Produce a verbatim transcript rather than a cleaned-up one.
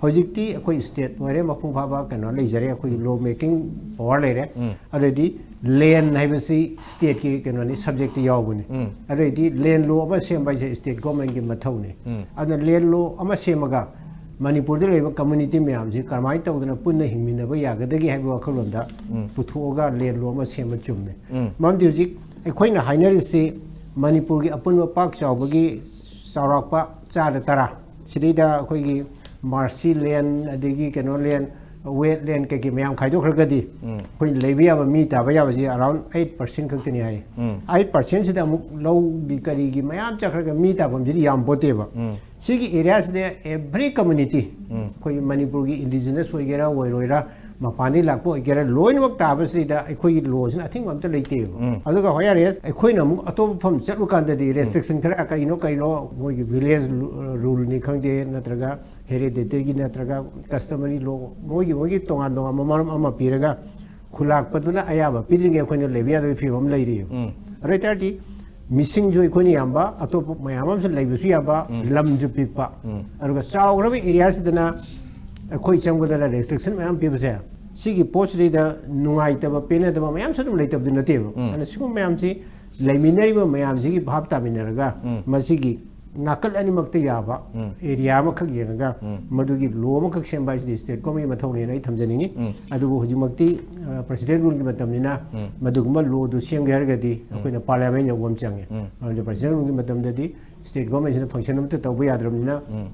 ꯍꯧꯖꯤꯛꯇꯤ ꯑꯩꯈꯣꯏ ꯁ꯭ꯇꯦꯠ ꯑꯣꯏꯔꯦ, ꯃꯄꯨꯡ ꯐꯥꯕ ꯀꯩꯅꯣ ꯂꯩꯖꯔꯦ, ꯑꯩꯈꯣꯏꯒꯤ ꯂꯣ ꯃꯦꯀꯤꯡ ꯄꯋꯥꯔ ꯂꯩꯔꯦ꯫ ꯑꯗꯩꯗꯤ ꯂꯦꯟ ꯍꯥꯏꯕꯁꯤ ꯁ꯭ꯇꯦꯠꯀꯤ ꯀꯩꯅꯣꯅꯤ, ꯁꯕꯖꯦꯛꯇ ꯌꯥꯎꯕꯅꯤ꯫ ꯑꯗꯩꯗꯤ ꯂꯦꯟ ꯂꯣ ꯑꯃ ꯁꯦꯝꯕ ꯍꯥꯏꯁꯦ ꯁ꯭ꯇꯦꯠ ꯒꯣꯔꯃꯦꯟꯒꯤ ꯃꯊꯧꯅꯤ꯫ ꯑꯗꯨꯅ ꯂꯦꯟ ꯂꯣ ꯑꯃ ꯁꯦꯝꯃꯒ ꯃꯅꯤꯄꯨꯔꯗ ꯂꯩꯕ ꯀꯝꯃ꯭ꯌꯨꯅꯤꯇꯤ ꯃꯌꯥꯝꯁꯤ ꯀꯔꯝꯍꯥꯏꯅ ꯇꯧꯗꯅ ꯄꯨꯟꯅ ꯍꯤꯡꯃꯤꯟꯅꯕ ꯌꯥꯒꯗꯒꯦ ꯍꯥꯏꯕ ꯋꯥꯈꯜꯂꯣꯟꯗ ꯄꯨꯊꯣꯛꯑꯒ ꯂꯦꯟ ꯂꯣ ꯑꯃ ꯁꯦꯝꯕ ꯆꯨꯝꯃꯦ꯫ ꯃꯔꯝꯗꯤ ꯍꯧꯖꯤꯛ ꯑꯩꯈꯣꯏꯅ ꯍꯥꯏꯅꯔꯤꯁꯤ ꯃꯅꯤꯄꯨꯔꯒꯤ ꯑꯄꯨꯟꯕ ꯄꯥꯛ ꯆꯥꯎꯕꯒꯤ ꯆꯥꯎꯔꯥꯛꯄ ꯆꯥꯗ ꯇꯔꯥ, ꯁꯤꯗꯩꯗ ꯑꯩꯈꯣꯏꯒꯤ ꯃꯥꯔꯁꯤ ꯂꯦꯟ, ꯑꯗꯒꯤ ꯀꯩꯅꯣ ꯂꯦꯟ, ꯋꯦꯠ ꯂꯦꯟ ꯀꯩꯀꯩ ꯃꯌꯥꯝ ꯈꯥꯏꯗꯣꯛꯈ꯭ꯔꯒꯗꯤ ꯑꯩꯈꯣꯏꯅ ꯂꯩꯕ ꯌꯥꯕ ꯃꯤ ꯇꯥꯕ ꯌꯥꯕꯁꯤ ꯑꯔꯥꯎꯟ ꯑꯩꯠ ꯄꯥꯔꯁꯦꯟ ꯈꯛꯇꯅꯤ ꯍꯥꯏ꯫ ꯑꯩꯠ ꯄꯥꯔꯁꯦꯟꯁꯤꯗ ꯑꯃꯨꯛ ꯂꯧꯒꯤ ꯀꯔꯤꯒꯤ ꯃꯌꯥꯝ ꯆꯠꯈ꯭ꯔꯒ ꯃꯤ ꯇꯥꯐꯝꯁꯤꯗꯤ ꯌꯥꯝ ꯄꯣꯠꯇꯦꯕ꯫ ꯁꯤꯒꯤ ꯑꯦꯔꯤꯌꯥꯁꯤꯗ ꯑꯦꯚ꯭ꯔꯤ ꯀꯝꯃ꯭ꯌꯨꯅꯤꯇꯤ, ꯑꯩꯈꯣꯏꯒꯤ ꯃꯅꯤꯄꯨꯔꯒꯤ ꯏꯟꯗꯤꯖꯤꯅꯁ ꯑꯣꯏꯒꯦꯔꯥ ꯑꯣꯏꯔꯣꯏꯔꯥ, ꯃꯄꯥꯟꯗꯒꯤ ꯂꯥꯛꯄ ꯑꯣꯏꯒꯦꯔꯥ, ꯂꯣꯏꯅꯃꯛ ꯇꯥꯕꯁꯤꯗ ꯑꯩꯈꯣꯏꯒꯤ ꯂꯣꯁꯤꯅ ꯑꯊꯤꯡꯕ ꯑꯝꯇ ꯂꯩꯇꯦꯕ꯫ ꯑꯗꯨꯒ ꯍꯣꯏ, ꯌꯥꯔꯦ, ꯑꯩꯈꯣꯏꯅ ꯑꯃꯨꯛ ꯑꯇꯣꯞꯄ ꯃꯐꯝ ꯆꯠꯂꯨ ꯀꯥꯟꯗꯗꯤ ꯔꯦꯁꯇ꯭ꯔꯤꯛꯁꯟ ꯈꯔ ꯀꯔꯤꯅꯣ ꯀꯔꯤꯅꯣ ꯃꯣꯏꯒꯤ ꯚꯤꯂꯦꯖ ꯔꯨꯜꯅꯤ ꯈꯪꯗꯦ, ꯅꯠꯇ꯭ꯔꯒ ꯍꯦꯔꯤꯗꯤꯇꯔꯤꯒꯤ ꯅꯠꯇ꯭ꯔꯒ ꯀꯁꯇꯃꯔꯤ ꯂꯣ, ꯃꯣꯏꯒꯤ ꯃꯣꯏꯒꯤ ꯇꯣꯉꯥꯟ ꯇꯣꯉꯥꯟꯕ ꯃꯔꯝ ꯑꯃ ꯄꯤꯔꯒ ꯈꯨꯂꯥꯛꯄꯗꯨꯅ ꯑꯌꯥꯕ ꯄꯤꯗ꯭ꯔꯤꯉꯩ ꯑꯩꯈꯣꯏꯅ ꯂꯩꯕ ꯌꯥꯗꯕꯒꯤ ꯐꯤꯕꯝ ꯑꯃ ꯂꯩꯔꯤꯕ꯫ ꯑꯗꯨ ꯑꯣꯏꯇꯥꯔꯗꯤ ꯃꯤꯁꯤꯡꯁꯨ ꯑꯩꯈꯣꯏꯅ ꯌꯥꯝꯕ, ꯑꯇꯣꯞꯄ ꯃꯌꯥꯝ ꯑꯃꯁꯨ ꯂꯩꯕꯁꯨ ꯌꯥꯕ, ꯂꯝꯁꯨ ꯄꯤꯛꯄ, ꯑꯗꯨꯒ ꯆꯥꯎꯈ꯭ꯔꯕ ꯑꯦꯔꯤꯌꯥꯁꯤꯗꯅ ꯑꯩꯈꯣꯏ ꯆꯪꯕꯗ ꯔꯦꯁꯇ꯭ꯔꯤꯛꯁꯟ ꯃꯌꯥꯝ ꯄꯤꯕꯁꯦ, ꯁꯤꯒꯤ ꯄꯣꯠꯁꯤꯗꯩꯗ ꯅꯨꯡꯉꯥꯏꯇꯕ, ꯄꯦꯟꯅꯗꯕ ꯃꯌꯥꯝꯁꯨ ꯑꯗꯨꯝ ꯂꯩꯇꯕꯗꯤ ꯅꯠꯇꯦꯕ꯫ ꯑꯗꯨꯅ ꯁꯤꯒꯨꯝꯕ ꯃꯌꯥꯝꯁꯤ ꯂꯩꯃꯤꯟꯅꯔꯤꯕ ꯃꯌꯥꯝꯁꯤꯒꯤ ꯚꯥꯞ ꯇꯥꯃꯤꯟꯅꯔꯒ ꯃꯁꯤꯒꯤ ꯅꯥꯀꯜ ꯑꯅꯤꯃꯛꯇ ꯌꯥꯕ ꯎꯝ꯫ ꯑꯦꯔꯤꯌꯥ ꯑꯃꯈꯛ ꯌꯦꯡꯉꯒ ꯎꯝ꯫ ꯃꯗꯨꯒꯤ ꯂꯣ ꯑꯃꯈꯛ ꯁꯦꯝꯕ ꯍꯥꯏꯁꯤꯗꯤ ꯁ꯭ꯇꯦꯠ ꯒꯣꯔꯃꯦꯟꯒꯤ ꯃꯊꯧꯅꯦꯅ ꯑꯩ ꯊꯝꯖꯅꯤꯡꯉꯤ꯫ ꯎꯝ꯫ ꯑꯗꯨꯕꯨ ꯍꯧꯖꯤꯛꯃꯛꯇꯤ, ꯑ, ꯄ꯭ꯔꯁꯤꯗꯦꯟ ꯔꯨꯜꯒꯤ ꯃꯇꯝꯅꯤꯅ ꯎꯝ꯫ ꯃꯗꯨꯒꯨꯝꯕ ꯂꯣꯗꯨ ꯁꯦꯝꯒꯦ ꯍꯥꯏꯔꯒꯗꯤ ꯎꯝ꯫ ꯑꯩꯈꯣꯏꯅ ꯄꯥꯔꯂꯤꯌꯥꯃꯦꯟ ꯌꯧꯕ ꯑꯃ ꯆꯪꯉꯦ꯫ ꯎꯝ꯫ ꯃꯔꯝꯗꯤ ꯄ꯭ꯔꯁꯤꯗꯦꯟ ꯔꯨꯜꯒꯤ ꯃꯇꯝꯗꯗꯤ ꯁ꯭ꯇꯦꯠ ꯒꯣꯔꯃꯦꯟꯁꯤꯅ ꯐꯪꯁꯟ ꯑꯃꯠꯇ ꯇꯧꯕ ꯌꯥꯗ꯭ꯔꯕꯅꯤꯅ ꯎꯝ꯫